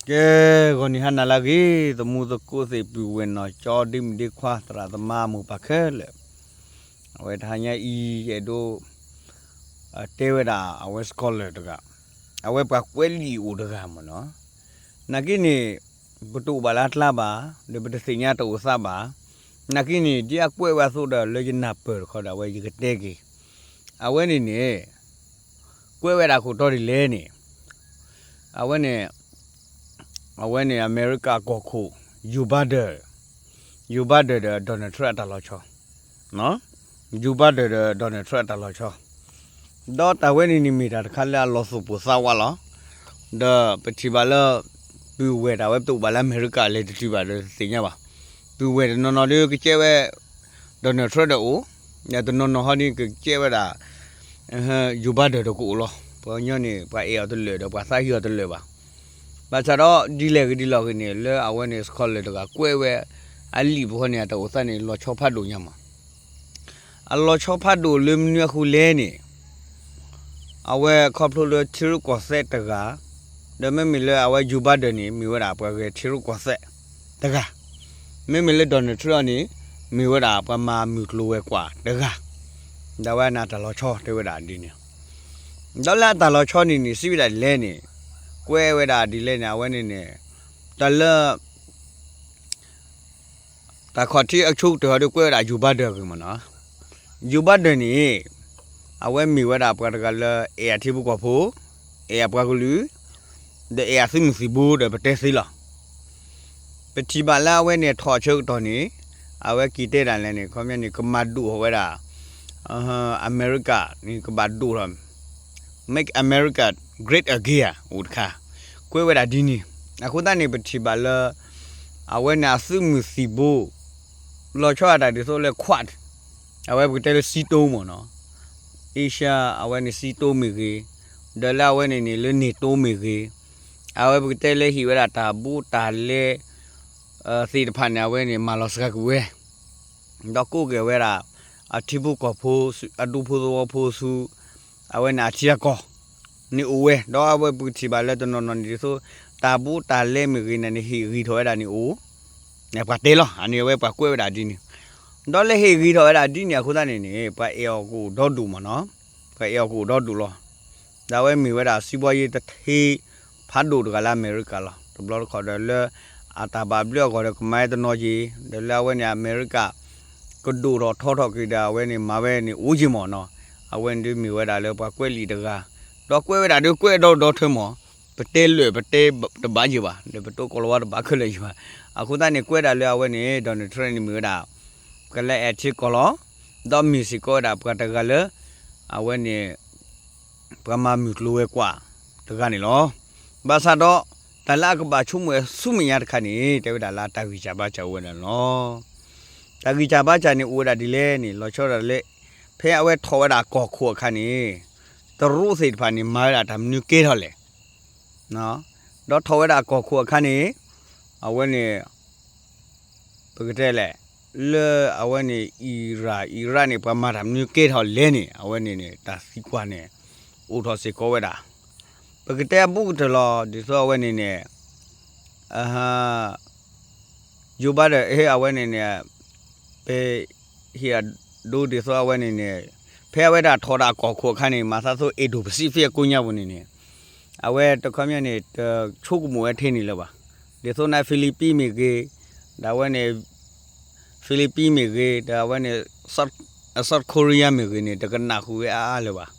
ကဲ ဂီၤနံၤဟါနၤလၢအဂ့ၤ သမူသကိးသ့ၣ် ပုၢ်ဝဲၢ်နီၢ်ကၠီ ဒ့မုၣ်ဒ့ခွါ သရၣ်သမါမိၢ်ပၢ်ခဲလၢာ်, အဝဲတဟါညါအံၤ ယအဲၣ်ဒိး တဲဝဲဒၣ် အဝဲ scholar တဂၤ, အဝဲပှၤကွဲးလံာ်အိၣ်တဂၤမ့ၢ်နီၤ, နာ်က့န့ၣ် ပတအိၣ်ဘၣ်လၢအကျါဘၣ်, ဒီးပတသ့ၣ်ညါတၢ်အိၣ်သးဘၣ်, နာ်က့န့ၣ် ဒ်အကွဲးဝဲအသိးဒီး လၢယနၢ်ပၢၢ်တခီဒီး အဝဲယကတဲက့ၤ, အဝဲန့ၣ်န့ၣ် ကွဲးဝဲဒၣ်ခိၣ်တီဒ်လဲၣ်န့ၣ်, အဝဲန့ၣ် အဝဲန့ၣ် အမဲရကၤကီၢ်ခိၣ် Joe Biden, Joe Biden ဒီး Donald Trump အတၢ်လီၤဆီ, Joe Biden ဒီး Donald Trump အတၢ်လီၤဆီ, ဒီးတၢ်ဝဲန့ၣ်န့ၣ်မ့ၢ်တၢ်တခါလၢအလီၤသူၣ်ပိၢ်သးဝးလီၤ. ဒီးပထံၣ်ဘၣ်လၢ ပုၢ်ဝဲၢ်တၢ်ဝဲပတအိၣ်ဘၣ်လၢအမဲရကၤလဲၣ်တတုၤဘၣ်ဒီးတသ့ၣ်ညါဘၣ်, ပုၢ်ဝဲၢ်တနီၤနီၤဒီးကကဲဝဲ Donald Trump ဒီးအိၣ်, တနီၤနီၤဟီဒ်ကကဲဝဲဒၣ် Joe Biden ဒီးကအိၣ်လီၤ. ပှၤကညီန့ၣ် ပှၤအဲၣ်အီၤတလၢာ်ဒီးပှၤသးဟ့အီၤတလၢာ်ဘၣ်. ဘၣ်ဆၣ်ဒီးဒ်လဲၣ်ဂ့ၤဒ်လဲၣ်ဂ့ၤန့ၣ် လၢအဝဲန့ၣ် scholar တဂၤကွဲးဝဲ အလံာ်ဖိဃီန့ၣ် အတၢ်အိၣ်သးန့ၣ် လီၤဆီဖးဒိၣ်ညါမး, အလီၤဆီဖးဒိၣ်လၢမနုၤအဃိလဲၣ်န့ၣ် အဝဲခီဖျိလၢထံရူၢ်ကီၢ်သဲးတဂၤ, ဒီးမ့မ့ၢ်လၢအဝဲ Joe Biden န့ၣ် မ့ၢ်ဝဲဒၣ်ပှၤဂဲၤထံရူၢ်ကီၢ်သဲးတဂၤ, မ့မ့ၢ်လၢ Donald Trump န့ၣ် မ့ၢ်ဝဲဒၣ်ပှၤမၤမုၢ်ကျိၤဝဲၤကွာ်တဂၤ, ဒီးအဝဲန့ၣ်အတၢ်လီၤဆီတဲဝဲဒၣ်ဒ်န့ၣ်, ဒီးလၢအတၢ်လီၤဆီန့ၣ်န့ၣ် စံးဝဲဒၣ်ဒ်လဲၣ်န့ၣ်, ကွဲးဝဲဒၣ်ဒ်လဲၣ်န့ၣ် အဝဲန့ၣ်န့ၣ် တၢ်လၢ တၢ်ခီၣ်ထံးအဆိကတၢၢ်ဟီဒီးကွဲးဝဲဒၣ် Joe Biden အဂ့ၢ်မ့ၢ်နီၤ, Joe Biden န့ၣ် အဝဲမ့ၢ်ဝဲဒၣ်ပှၤတဂၤလၢအဲၣ်အထံဖိကီၢ်ဖိ, အဲၣ်အပှၤကလုာ်, ဒီးအဲၣ်အသုးမုၢ်သံၣ်ဘိဒီးပတဲသ့လီၤ. ပထံၣ်ဘၣ်လၢအဝဲန့ၣ်ထီၣ်အဆၢကတီၢ်န့ၣ် အဝဲက့ၤတဲဒၣ်လဲၣ်န့ၣ် ခီပညီန့ၣ် ကမၤဒိၣ်ထီၣ်ဝဲဒၣ် အမဲရကၤန့ၣ် ကဘၣ်ဒိၣ်ထီၣ် Make America Great Again အိၣ်တခါ, ကွဲးဝဲဒၣ်ဒ်န့ၣ်, အဃိသတးန့ၣ် ပထံၣ်ဘၣ်လၢ အဝဲန့ၣ်အသုးမုၢ်သံၣ်ဘိ လီၤဆီအတၢ်ဒ်သိးလၢ Quad, အဝဲပကတဲလၢ စံတိၢ်မ့ၢ်နီၤ, Asia အဝဲန့ၣ်စံတိၢ်မ့ၢ်ဂ့ၤ, ဒီးလၢအဝဲန့ၣ်န့ၣ်လၢ NATO မ့ၢ်ဂ့ၤ, အဝဲပကတဲလၢဟ့ၣ်ဝဲဒၣ်တၢ်ဘူးတၢ်လဲ သ့ၣ်တဖၣ်န့ၣ် အဝဲန့ၣ်မၤလီၤစှၤကွံာ်ဝဲ ဒီးကိးက့ၤဝဲဒၣ် အထံဖိကီၢ်ဖိ အဒူဖိသဝီဖိဆူ အဝဲန့ၣ်အထံအကီၢ်န့ၣ်အိၣ်ဝဲ, ဒီးအဝဲပကထံၣ်ဘၣ်လၢတနီၤနီၤန့ၣ်ဒ်သိး တၢ်ဘူးတၢ်လဲမ့ၢ်ဂ့ၤန့ၣ်န့ၣ် ဟ့ၣ်ဂံၢ်ထီၣ်ဝဲဒၣ်န့ၣ်အိၣ်, ပှၤတဲလီၤ အန့ၣ်အဝဲပှၤကွဲးဝဲဒၣ်ဒ်န့ၣ်, ဒီးလၢဟ့ၣ်ဂံၢ်ထီၣ်ဝဲဒၣ်ဒ်န့ၣ်အဃိသတးန့ၣ်န့ၣ် ပှၤအဲၣ်အီၤကအိၣ်ဒီဒူၣ်မ့ၢ်နီၤ, ပှၤအဲၣ်အီၤကအိၣ်ဒီဒူၣ်လီၤ. ဒီးအဝဲမ့ၢ်ဝဲဒၣ်စံးဘီယ့တထ့ ဖးဒိၣ်တဂၤလၢအမဲရကၤလီၤ. တဘျီတခီၣ်ဒီးလၢ အတၢ်ဘၣ်ဘျုးအဂီၢ်ဒီးကမၤဝဲတနီၤက့ၤ, ဒီးလၢအဝဲန့ၣ်အမဲရကၤ ကဒိၣ်ထီၣ်ထီထီၣ်က့ၤဒီးအဝဲန့ၣ်မၤဝဲန့ၣ်အိၣ်က့ၤမ့ၢ်နီၤ, အဝဲန့ၣ်ဒုးမ့ၢ်ဝဲဒၣ်လၢပှၤကွဲးလံာ်တဂၤ, ဒီးကွဲးဝဲဒၣ်ဒုးကွဲးဒီဒီထၢမး, ပတဲလၢာ်ပတဲတဘၣ်ယံၤဘၣ်, ဒီးပတိၢ်ကီၢ်လီၤဝါတဘၣ်ခဲလၢာ်ယံၤဘၣ်, အဃိသတးန့ၣ် ကွဲးဒၣ်လၢအဝဲန့ၣ် Donald Trump န့ၣ်မ့ၢ်ဝဲဒၣ် ပကလဲၤအဲၣ်ထံကီၢ်လီၤ, ဒီးမ့ၢ်စ့ၢ်ကီးဝဲဒၣ်ပှၤတဂၤလၢ အဝဲန့ၣ် ပှၤမၤမုၢ်ကျိၤဝဲၤကွာ်တဂၤန့ၣ်လီၤ. ဘၣ်ဆၣ်ဒီး တၢ်လၢအကဘၣ်ဆိကမိၣ်ဝဲဆူမဲာ်ညါတခါန့ၣ် တဲဝဲဒၣ်လၢတၢ်ဂံၢ်စၢ်ဘါစၢ်အိၣ်ဝဲဒၣ်န့ၣ်လီၤ. တၢ်ဂံၢ်စၢ်ဘါစၢ်န့ၣ်အိၣ်ဝဲဒၣ်ဒ်လဲၣ်န့ၣ် လီၤဆီဒၣ်တၢ်လၢ ဖဲအဝဲထီၣ်ဝဲဒၣ်အကီၢ်ခိၣ်အခါန့ၣ် တရူးသ့ၣ်တဖၣ်န့ၣ် မၤဝဲဒၣ်တၢ်မနုၤကဲထီၣ်လဲၣ် ဒီးထီၣ်ဝဲဒၣ်အကီၢ်ခိၣ်အခါန့ၣ် အဝဲန့ၣ် ပကတဲလဲၣ်, လၢအဝဲန့ၣ် အံရၣ် အံရၣ်န့ၣ် ပှၤမၤတၢ်မနုၤကဲထီၣ်လဲၣ်န့ၣ် အဝဲန့ၣ်န့ၣ် တၢ်သံကွၢ်န့ၣ် အိၣ်ထီၣ်စ့ၢ်ကီးဝဲဒၣ်. ပကတဲအဘူးကတၢၢ်လီၤ ဒ်သိးအဝဲန့ၣ်န့ၣ် ယိၤဘါဒၢၣ် အဝဲန့ၣ်န့ၣ် ပဟ့ၣ်အဒိဒ်သိးအဝဲန့ၣ်န့ၣ် ဖဲအဝဲဒၣ်ထီၣ်ဒၣ်အကီၢ်ခိၣ်အခါန့ၣ် မၤသးသိး Indo-Pacific အကိးညါပူၤန့ၣ်န့ၣ် အဝဲတခီပညီန့ၣ် တဆိကမိၣ်ဝဲထဲန့ၣ်လၢၤဘၣ်. ဒ်သိးန့ၣ် Philippines မ့ၢ်ဂ့ၤ, ဒီးအဝဲန့ၣ် Philippines မ့ၢ်ဂ့ၤ, ဒီးအဝဲန့ၣ် South Korea မ့ၢ်ဂ့ၤန့ၣ် တကနၣ်ဃုာ်ဝဲအါအါလၢၤဘၣ်.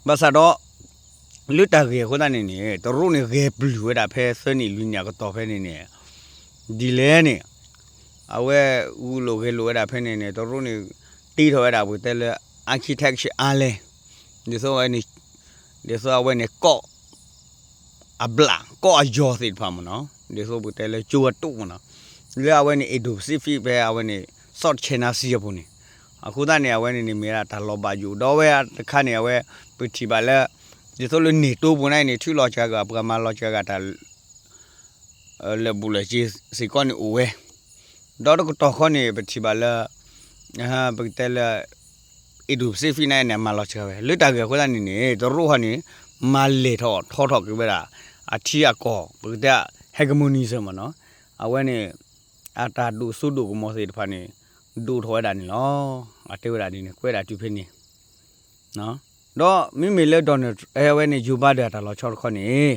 ဘၣ်ဆၣ်ဒီး လၢတၢ်ဂ့ၢ်အဃိသတးန့ၣ်န့ၣ် တရူးန့ၣ်ဂဲၤပျုၢ်ဝဲဒၣ်ဖဲသၢနံၣ်လွံၢ်နံၣ်အကတီၢ်ဖဲန့ၣ်န့ၣ် ဒ်လဲၣ်န့ၣ် အဝဲဂုာ်လိာ်ဂဲၤလိာ်ဝဲဒၣ်ဖဲန့ၣ်န့ၣ် တရူးန့ၣ် တ့ထီၣ်ဝဲဒၣ်ပကတဲလၢ architecture island ဒ်သိးအဝဲန့ၣ် ဒ်သိးအဝဲန့ၣ်ကီၢ် အဘျၣ် ကီၢ်အယီၤသ့ၣ်တဖၣ်မ့ၢ်နီၤ ဒ်သိးပကတဲလၢကၠိအတိၣ်မ့ၢ်နီၤ လၢအဝဲန့ၣ် Indo-Pacific ဖဲအဝဲန့ၣ် South China Sea အပူၤန့ၣ် အဃိသတးန့ၣ် အဝဲန့ၣ်န့ၣ်မ့ၢ်ဝဲဒၣ်တၢ်လီၤဘၣ်ယိၣ် ဒီးအဝဲတခါန့ၣ် အဝဲပထံၣ်ဘၣ်လၢ ဒ်သိးလၢ NATO ပူၤန့ၣ်န့ၣ် ထုးလီၤစှၤဂၤ ပှၤမၤလီၤစှၤဂၤတၢ် လၢာ်ဘူၣ်လၢာ်စ့ၤစ့ၢ်ကီးန့ၣ်အိၣ်ဝဲ ဒီးတကတီၢ်ဃီန့ၣ် ပထံၣ်ဘၣ်လၢ ပကတဲလၢ Indo-Pacific န့ၣ်န့ၣ် မၤလီၤစှၤဝဲ လၢတၢ်ဂ့ၢ်အဃိသတးန့ၣ်န့ၣ် တရူးဟီန့ၣ် မၤလဲၢ်ထီၣ်ထီထီၣ်က့ၤဝဲဒၣ် အထံအကီၢ် ပကတဲ hegemony မ့ၢ်နီၤ, အဝဲန့ၣ် အတၢ်ဒိၣ်စိဒိၣ်ကမီၤသ့ၣ်တဖၣ်န့ၣ် ဒိၣ်ထီၣ်ဝဲဒၣ်န့ၣ်လီၤ. အတဲဝဲဒၣ်ဒ်န့ၣ် ကွဲးဒၣ်တုၤဖဲန့ၣ် ဒီးမ့မ့ၢ်လၢ Donald အဝဲန့ၣ် Joe Biden အတၢ်လီၤဆီတခီန့ၣ်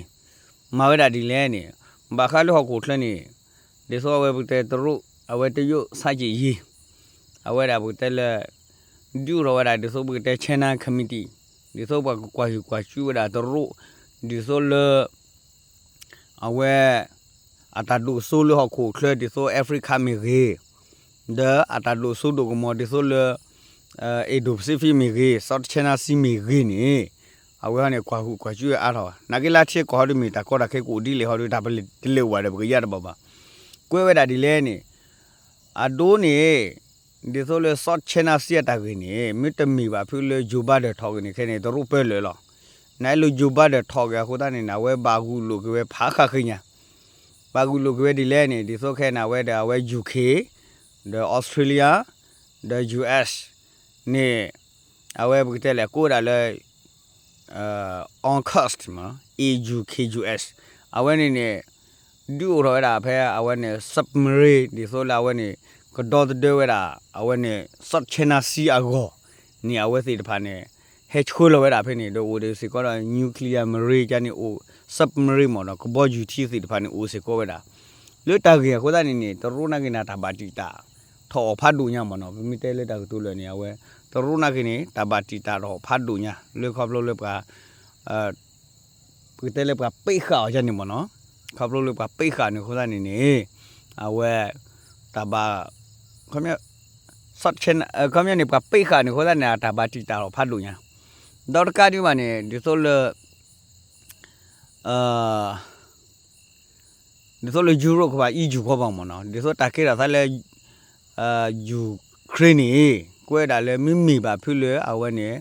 မၤဝဲဒၣ်ဒ်လဲၣ်န့ၣ် ဘၣ်ဃးလၢဟီၣ်ခိၣ်ချၢန့ၣ် ဒ်သိးအဝဲပကတဲတရူး အဝဲတရုတ်ဆန့်ကျင်ရေး အဝဲဒၣ်ပကတဲလၢ ဒုးအိၣ်ထီၣ်ဝဲဒၣ် ဒ်သိးပကတဲ China Committee ဒ်သိးပှၤကကွၢ်ဟုၣ်ကွၢ်စူၣ်ဝဲဒၣ်တရူး ဒ်သိးလၢ အဝဲ အတၢ်ဒိၣ်စိလၢဟီၣ်ခိၣ်ချၢ ဒ်သိး Africa မ့ၢ်ဂ့ၤ, ဒီးအတၢ်ဒိၣ်စိဒိၣ်ကမီၤ ဒ်သိးလၢ Indo-Pacific မ့ၢ်ဂ့ၤ, South China Sea မ့ၢ်ဂ့ၤန့ၣ် အဝဲဟီန့ၣ် ကွၢ်ဟုၣ်ကွၢ်စူၣ်အါထီၣ်ဘၣ်. နာ်က့လၢထံကီၢ်ဟီဒုးမ့ၢ်တၢ်ကီတၢ်ခဲကအိၣ်ဒ်လဲၣ်ဟီဒုး တၢ်ပလဲၤတလဲၤဝဲဒီး ပကယါတဘၣ်ဘၣ်. ကွဲးဝဲဒၣ်ဒ်လဲၣ်န့ၣ် အဒိန့ၣ် ဒ်သိးလၢ South China Sea အတၢ်ဂ့ၢ်န့ၣ် မ့တမ့ၢ်ဘၣ်ဖုလၢ Joe Biden ထီၣ်က့ၤန့ၣ် ခဲန့ၣ် တရူးပၢလၢာ်လီၤ. နအဲၣ်လိာ် Joe Biden ထီၣ်က့ၤအဃိသတးန့ၣ် အဝဲဘၣ်ဂုာ်လိာ်က့ၤဝဲဖးဃၣ်ဃ့ညါ, ဘၣ်ဂုာ်လိာ်က့ၤဝဲဒ်လဲၣ်န့ၣ် ဒ်သိးခဲန့ၣ် အဝဲဒီးအဝဲ UK ဒီး Australia ဒီး US န့ၣ် အဝဲပကတဲလဲၣ် ကိးဝဲဒၣ်လၢ AUKUS အဝဲန့ၣ်န့ၣ် ဒုးအိၣ်ထီၣ်ဝဲဒၣ်ဖဲအဝဲန့ၣ် submarine ဒ်သိးလၢအဝဲန့ၣ် ကဒီသဒၢဝဲဒၣ် အဝဲန့ၣ် South China Sea အဂီၢ်န့ၣ် အဝဲသ့ၣ်တဖၣ်န့ၣ် ဟဲဆှၢလီၤဝဲဒၣ်ဖဲန့ၣ် ဒီးအိၣ်ဒီးစ့ၢ်ကီးဒီး nuclear marine ကန့ၣ်အိၣ် submarine မ့ၢ်ဒီး ကဘီယူၤထံသ့ၣ်တဖၣ်န့ၣ် အိၣ်စ့ၢ်ကီးဝဲဒၣ် လၢတၢ်ဂ့ၢ်အဃိသတးန့ၣ်န့ၣ် တရူးနာ်က့န့ၣ် တၢ်ဘၣ်တံာ်တာ်ထီၣ်အီၤဖးဒိၣ်ညါမ့ၢ်နီၤ. ပမ့ၢ်တဲလၢတၢ်ကတိၤလၢာ်န့ၣ် အဝဲ တရူးနာ်က့န့ၣ် တၢ်ဘၣ်တံာ်တာ်ထီၣ်ဖးဒိၣ်ညါ လၢခီဖျိလၢပှၤ ပကတဲလၢပှၤပ့းဃာ်အီၤယါန့ၣ်မ့ၢ်နီၤ. ခီဖျိလၢပှၤပ့းဃာ်န့ၣ်အဃိသတးန့ၣ်န့ၣ် အဝဲ တၢ်ဘၣ် ခီ ခီပညီန့ၣ် ပှၤပ့းဃာ်န့ၣ်အဃိသတးန့ၣ် အတၢ်ဘၣ်တံာ်တာ်ထီၣ်ဖးဒိၣ်ညါ ဒီးတကးဒံးဘၣ်န့ၣ် ဒ်သိးလၢ ဒ်သိးလၢ Europe ကဘၣ် EU ကီၢ်ဘၣ်မ့ၢ်နီၤ ဒ်သိးတၢ်ကဲထီၣ်သးလၢ Ukraine န့ၣ် ကွဲးဒၣ်လၢမ့မ့ၢ်ဘၣ်ဖုလၢအဝဲန့ၣ်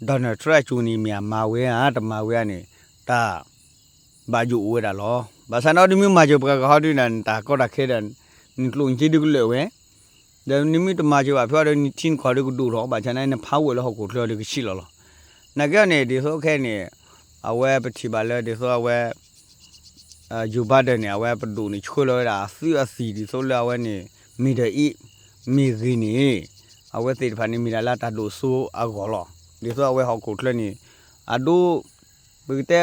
Donald Trump အစိၤန့ၣ် မ့ၢ်အမၤဝဲဧါ တမၤဝဲဧါန့ၣ် တၢ်ဘၣ်ယိၣ်အိၣ်ဝဲဒၣ်လီၤ. ဘၣ်ဆၣ်နီၤ ဒ်မ့ၢ်မၤစၢၤပှၤဂၤဟီဒုးန့ၣ် နတၢ်ကီတၢ်ခဲဒီး နကျိၣ်နစ့ဒုးကလၢာ်ဝဲ ဒီးနမ့ၢ်တမၤစၢၤဘၣ်ဖုအီၤဒီး နထံနကီၢ်ဒုးကဒိၣ်ထီၣ် ဘၣ်ဆၣ်န့ၣ် နpowerလၢဟီၣ်ခိၣ်ချၢအီၤဒုးကဆံးလီၤလီၤ. နာ်က့အီၤန့ၣ် ဒ်သိးခဲအံၤန့ၣ် အဝဲပထံၣ်ဘၣ်လၢ ဒ်သိးအဝဲ Joe Biden န့ၣ် အဝဲပဒိၣ်န့ၣ် ဆှၢလီၤဝဲဒၣ်အသုးအသံၣ် ဒ်သိးလၢအဝဲန့ၣ် Middle East မ့ၢ်ဂ့ၤန့ၣ် အဝဲသ့ၣ်တဖၣ်န့ၣ် မ့ၢ်ဒၣ်လၢအတၢ်ဒိၣ်စိအဂီၢ်လီၤ. ဒ်သိးအဝဲဟီၣ်ခိၣ်ချၢန့ၣ် အဒိ ပကတဲ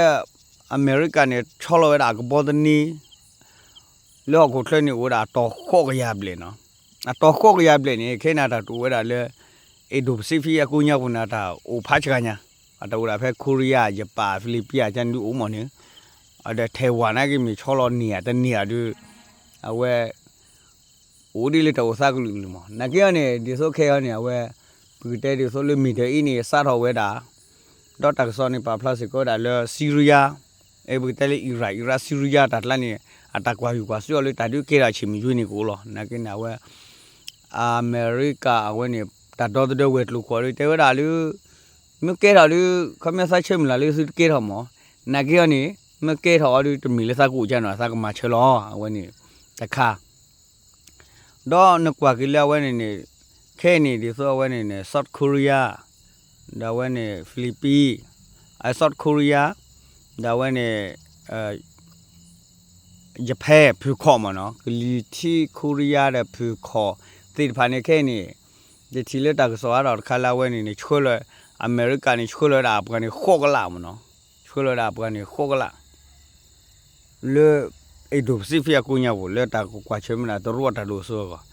အမဲရကၤန့ၣ် ဆီလီၤဝဲဒၣ်အကဘီသန့ လၢဟီၣ်ခိၣ်ချၢန့ၣ် အိၣ်ဝဲဒၣ်အတီၤဃိးကယၤဘျဲၣ်နီၤ. အတီၤဃိးကယၤဘျဲၣ်န့ၣ် ခဲအံၤန့ၣ် အတၢ်တအိၣ်ဝဲဒၣ်လၢ Indo-Pacific အကိးညါပူၤန့ၣ် အတၢ်အိၣ်ဖးစှၤညါ, အတၢ်အိၣ်ဒၣ်ဖဲ Korea, Japan, Philippines ကန့ၣ်ဒုးအိၣ်မ့ၢ်န့ၣ်, ဒီး Taiwan နာ်က့မ့ၢ်ဆီလီၤန့ၢ်ဧါတန့ၢ်ဧါဒုး အဝဲ အိၣ်ဒ်လၢတၢ်အိၣ်သးကလုာ်ကလုာ်မး. နာ်က့အီၤန့ၣ် ဒ်သိးခဲအံၤန့ၣ် အဝဲ ပကတဲဒ်သိးလၢ Middle East န့ၣ် စးထီၣ်ဝဲဒၣ် ဒီးတၢ်ကစီၣ်န့ၣ် ပာ်ဖျါစ့ၢ်ကီးဝဲဒၣ်လၢ Syria, အဲ ပကတဲလၢ Iraq, Iraq Syria တၢ်ကျါန့ၣ် အတၢ်ကွၢ်ဟုၣ်ကွၢ်စူၣ်အီၤလၢတၢ်ဒုးကဲထီၣ်အဆ့ၣ်မုၢ်ယွ့န့ၣ်ကအိၣ်လီၤ. နာ်က့န့ၣ် အဝဲ အမဲရကၤအဝဲန့ၣ် တၢ်ဒီသဒၢဝဲၤကျိၤခိၣ်အီၤဒုး တဲဝဲဒၣ်လၢ မ့ၢ်ကဲထီၣ်ဒုး ခီပညီသးဆၢမုၢ်လၢ်လၢသုတကဲထီၣ်မး, နာ်က့အီၤန့ၣ် မ့ၢ်ကဲထီၣ်အီၤဒုး တမ့ၢ်လၢသးကအိၣ်ကၢ်နီၤ သးကမၤဆၢလီၤ အဝဲန့ၣ် တခါ ဒီးနကွၢ်က့ၤလၢအဝဲန့ၣ်န့ၣ် ခဲအံၤန့ၣ် ဒ်သိးအဝဲန့ၣ်န့ၣ် South Korea, ဒီးအဝဲန့ၣ် Philippines, အ South Korea, ဒီးအဝဲန့ၣ် Japan ဖုၣ်ခီၣ်မ့ၢ်နီၤ, ကလံၤထံး Korea ဒီးဖုၣ်ခီၣ်သ့ၣ်တဖၣ်န့ၣ် ခဲအံၤန့ၣ် ယထံၣ်လၢတၢ်ကစီၣ်အါထီၣ်တခါလၢအဝဲန့ၣ်န့ၣ် ဆှၢလီၤ အမဲရကၤန့ၣ် ဆှၢလီၤဝဲဒၣ်အပှၤန့ၣ် ဃိးကလးမ့ၢ်နီၤ, ဆှၢလီၤဝဲဒၣ်အပှၤန့ၣ် ဃိးကလး လၢ Indo-Pacific အကိးညါပူၤ လၢတၢ်ကကွၢ်ဆၢၣ်မဲာ်ဒၣ်တရူးအတၢ်ဒိၣ်စိအဂီၢ်,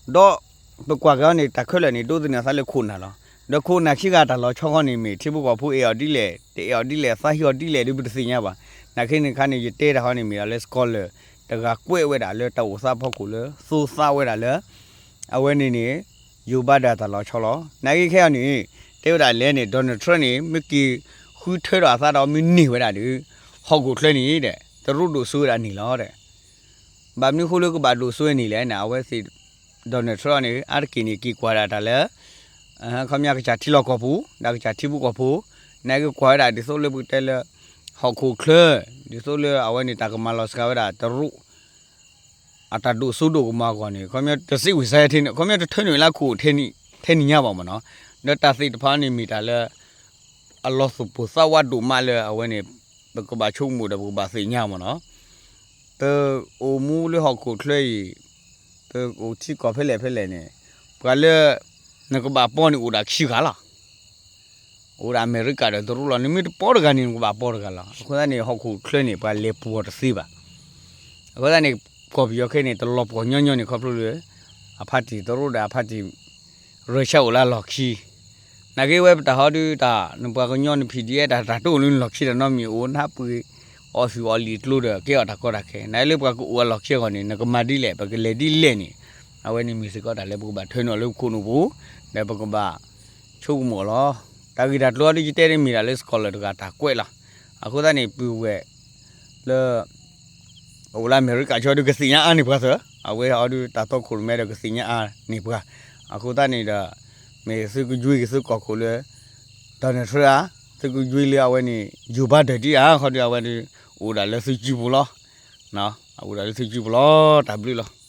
ဒီးပကွၢ်က့ၤအီၤန့ၣ် တၢ်ခဲလၢာ်န့ၣ် ဒိးသန့ၤအသးလၢခိၣ်နၢ်လီၤ. ဒီးခိၣ်နၢ်ခံဂၤတၢ်လီၤဆီဃီန့ၣ် မ့ၢ်ထံဖိကီၢ်ဖိအဲၣ်အီၤဒ်လဲၣ် တအဲၣ်အီၤဒ်လဲၣ် သးဟ့အီၤဒ်လဲၣ်ဒုး ပတသ့ၣ်ညါဘၣ်. နာ်က့န့ၣ်ခါန့ၣ် ယတဲတၢ်ဃီန့ၣ် မ့ၢ်ဒၣ်လၢ scholar တဂၤကွဲးဝဲဒၣ်လၢတၢ်အိၣ်သးဖီခိၣ်လၢ သိသးဝဲဒၣ်လၢ အဝဲန့ၣ်န့ၣ် ယိၤဘါဒၣ်တၢ်လီၤဆီလီၤ. နာ်က့ခဲအံၤန့ၣ် တဲဝဲဒၣ်လဲၣ်န့ၣ် Donald Trump န့ၣ် မ့ၢ်က့ၤဃုထၢထီၣ်အသးဒီးမ့ၢ်န့ၢ်ဝဲဒၣ်ဒီး ဟီၣ်ခိၣ်ချၢန့ၣ်ဒီး တရူးဒိၣ်စိဝဲဒၣ်န့ၣ်လီၤ. ဘၣ်မနုၤဃိလၢကဘၣ်ဒိၣ်စိဝဲန့ၣ်လဲၣ်န့ၣ် အဝဲသ့ၣ် Donald Trump န့ၣ် အါတက့ၢ်န့ၣ် က့ၤကွၢ်ဒၣ်တၢ်လၢ ခီပညီကစၢ်ထံလီၢ်ကီၢ်ပူၤ ဒီးကစၢ်ထံဖိကီၢ်ဖိ နာ်က့ကွၢ်ဝဲဒၣ်ဒ်သိးလၢပကတဲလၢ ဟီၣ်ခိၣ်ချၢ ဒ်သိးလၢအဝဲန့ၣ် တၢ်ကမၤလီၤစှၤဝဲဒၣ်တရူး အတၢ်ဒိၣ်စိဒိၣ်ကမီၤအဂီၢ်န့ၣ် ခီပညီတစံးဝံၣ်စါထဲန့ၣ် ခီပညီတထၢနုာ်လၢခိၣ်ထဲနံၤညါဘၣ်မ့ၢ်နီၤ. ဒီးတၢ်သ့ၣ်တဖၣ်န့ၣ်မ့ၢ်တၢ်လၢ အလီၤသူၣ်ပိၢ်သးဝးဒိၣ်မးလၢအဝဲန့ၣ် ပကဘၣ်ဆိကမိၣ်ဒီးပကဘၣ်သ့ၣ်ညါမ့ၢ်နီၤ. တအိၣ်မူလၢဟီၣ်ခိၣ်ချၢအံၤ, တအိၣ်ထံကီၢ်ဖဲလဲၣ်ဖဲလဲၣ်န့ၣ်, ပှၤလၢ နကဘၣ်ပီန့ၣ်အိၣ်ဒၣ်ခံဂၤလီၤ. အိၣ်ဒၣ်အမဲရကၤဒီးတရူးလီၤ. နမ့ၢ်တပီတဂၤန့ၣ် နကဘၣ်ပီတဂၤလီၤ. အဃိသတးန့ၣ် ဟီၣ်ခိၣ်ချၢန့ၣ် ပှၤလဲၤပှီၢ်တသ့ဘၣ်. အဃိသတးန့ၣ် ကီၢ်ပယီၤခဲအံၤန့ၣ် တလီၤပှီၢ်ညီညီန့ၣ် ခီဖျိလၢ အဖါတံၢ်တရူးဒီးအဖါတံၢ် ရၢၡါအိၣ်လၢအလီၢ်ခံ, နာ်က့ဝဲပတၢ်ဟီဒုးတၢ် နပှၤကညီန PDF တၢ် တၢ်တအိၣ်လၢနလီၢ်ခံတနီတမံၤ အိၣ်နၢ်ပှ့ၤ အီၣ်ဆူၣ်အီၣ်လံာ်ကျိဒီး ကဲအီၣ်တၢ်ကီတၢ်ခဲ, နာ်လၢပှၤကအိၣ်အလီၢ်ခံအဂီၢ်န့ၣ် နကမၤဒ်လဲၣ် ပကလဲၤဒ်လဲၣ်န့ၣ်, အဝဲန့ၣ်မ့ၢ်စ့ၢ်ကီးတၢ်လၢပကဘၣ်ထၢနုာ်အီၤလၢပခိၣ်နူာ်ပူၤ, ဒီးပကဘၣ်ဆိကမိၣ်အီၤလီၤ. တၢ်ဂ့ၢ်တၢ်ကျိၤအီၤဒုး ယတဲန့ၣ်မ့ၢ်ဒၣ်လၢ scholar တဂၤတၢ်ကွဲးလီၤ. အဃိသတးန့ၣ် ပုၢ်ဝဲၢ်လၢ အိၣ်လၢအမဲရကၤဆိဒုးကသ့ၣ်ညါအါန့ၢ်ပှၤသၢ, အဝဲအီၤဒုးတၢ်တီခိၣ်ရိၣ်မဲဒီးကသ့ၣ်ညါအါန့ၢ်ပှၤ, အဃိသတးန့ၣ်ဒီး မ့ၢ်သုကယွ့က့ၤသုကီၢ်ခိၣ်လၢ Donald Trump ဧါ, သုကယွ့လၢအဝဲန့ၣ် Joe Biden ဒ်ဧါ, ခီဒုးအဝဲဒုး အိၣ်ဒၣ်လၢသုစုပူၤလီၤ. အိၣ်ဒၣ်လၢသုစုပူၤလီၤ. တၢ်ဘျုးလီၤ.